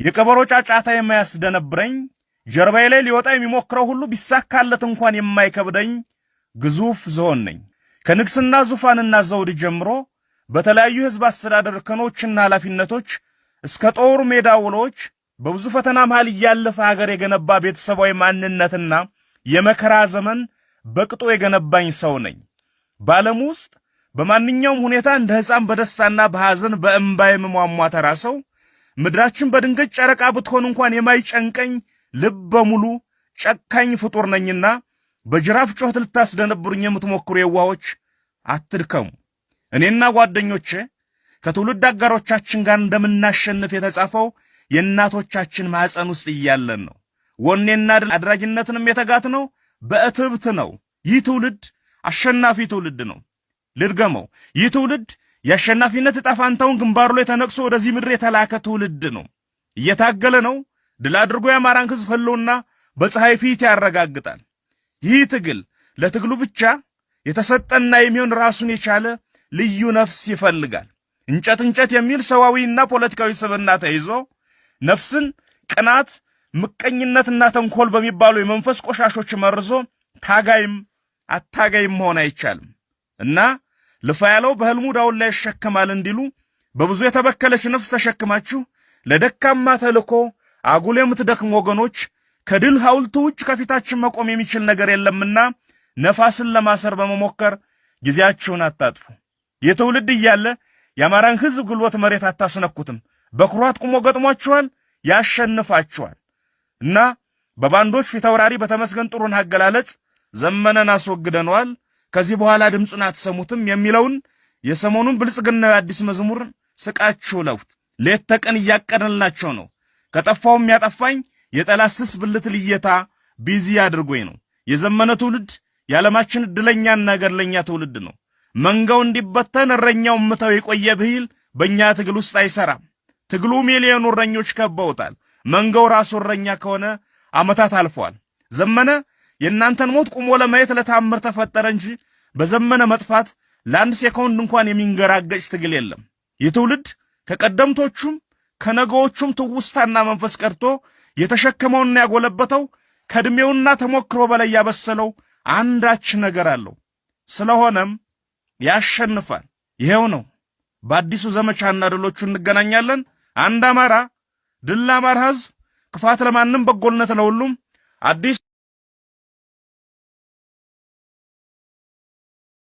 የቀበሮ ጫጫታ የማያስደነብረኝ፣ ጀርባዬ ላይ ሊወጣ የሚሞክረው ሁሉ ቢሳካለት እንኳን የማይከብደኝ ግዙፍ ዝሆን ነኝ። ከንግስና ዙፋንና ዘውድ ጀምሮ በተለያዩ የህዝብ አስተዳደር እርከኖችና ኃላፊነቶች እስከ ጦር ሜዳ ውሎች በብዙ ፈተና መሃል እያለፈ ሀገር የገነባ ቤተሰባዊ ማንነትና የመከራ ዘመን በቅጡ የገነባኝ ሰው ነኝ። በዓለም ውስጥ በማንኛውም ሁኔታ እንደ ሕፃን በደስታና በሐዘን በእምባ የምሟሟ ተራ ሰው፣ ምድራችን በድንገት ጨረቃ ብትሆን እንኳን የማይጨንቀኝ ልበ ሙሉ ጨካኝ ፍጡር ነኝና በጅራፍ ጩኸት ልታስደነብሩኝ የምትሞክሩ የዋሆች አትድከሙ። እኔና ጓደኞቼ ከትውልድ አጋሮቻችን ጋር እንደምናሸንፍ የተጻፈው የእናቶቻችን ማኅፀን ውስጥ እያለን ነው። ወኔና ድል አድራጊነትንም የተጋትነው በእትብት ነው። ይህ ትውልድ አሸናፊ ትውልድ ነው። ልድገመው፣ ይህ ትውልድ የአሸናፊነት ዕጣ ፋንታውን ግንባሩ ላይ ተነቅሶ ወደዚህ ምድር የተላከ ትውልድ ነው። እየታገለ ነው። ድል አድርጎ የአማራን ሕዝብ ህልውና በፀሐይ ፊት ያረጋግጣል። ይህ ትግል ለትግሉ ብቻ የተሰጠና የሚሆን ራሱን የቻለ ልዩ ነፍስ ይፈልጋል። እንጨት እንጨት የሚል ሰዋዊና ፖለቲካዊ ስብዕና ተይዞ ነፍስን ቅናት፣ ምቀኝነትና ተንኮል በሚባሉ የመንፈስ ቆሻሾች መርዞ ታጋይም አታጋይም መሆን አይቻልም እና ልፋ ያለው በህልሙ ዳውላ ይሸከማል እንዲሉ በብዙ የተበከለች ነፍስ ተሸክማችሁ ለደካማ ተልኮ አጉል የምትደክሙ ወገኖች፣ ከድል ሐውልቱ ውጭ ከፊታችን መቆም የሚችል ነገር የለምና ነፋስን ለማሰር በመሞከር ጊዜያችሁን አታጥፉ። የትውልድ እያለ የአማራን ሕዝብ ጉልበት መሬት አታስነኩትም። በኩራት ቁሞ ገጥሟችኋል፣ ያሸንፋችኋል። እና በባንዶች ፊታውራሪ በተመስገን ጥሩነህ አገላለጽ ዘመነን አስወግደነዋል፣ ከዚህ በኋላ ድምፁን አትሰሙትም የሚለውን የሰሞኑን ብልጽግናዊ አዲስ መዝሙር ስቃችሁ ለፉት። ሌት ተቀን እያቀደልናቸው ነው። ከጠፋውም ያጠፋኝ የጠላት ስስ ብልት ልየታ busy አድርጎኝ ነው። የዘመነ ትውልድ የዓለማችን ዕድለኛና ገድለኛ ትውልድ ነው። መንጋው እንዲበተን እረኛው ምተው የቆየ ብሂል በእኛ ትግል ውስጥ አይሰራም። ትግሉ ሚሊዮኑ እረኞች ከበውታል። መንጋው ራሱ እረኛ ከሆነ ዓመታት አልፈዋል። ዘመነ የእናንተን ሞት ቁሞ ለማየት ለታምር ተፈጠረ እንጂ በዘመነ መጥፋት ለአንድ ሴኮንድ እንኳን የሚንገራገጭ ትግል የለም። ይህ ትውልድ ከቀደምቶቹም ከነገዎቹም ትውስታና መንፈስ ቀርቶ የተሸከመውና ያጎለበተው ከዕድሜውና ተሞክሮ በላይ ያበሰለው አንዳች ነገር አለው። ስለሆነም ያሸንፋል። ይሄው ነው። በአዲሱ ዘመቻና ድሎቹ እንገናኛለን። አንድ አማራ፣ ድል ለአማራ ሕዝብ፣ ክፋት ለማንም፣ በጎነት ለሁሉም። አዲስ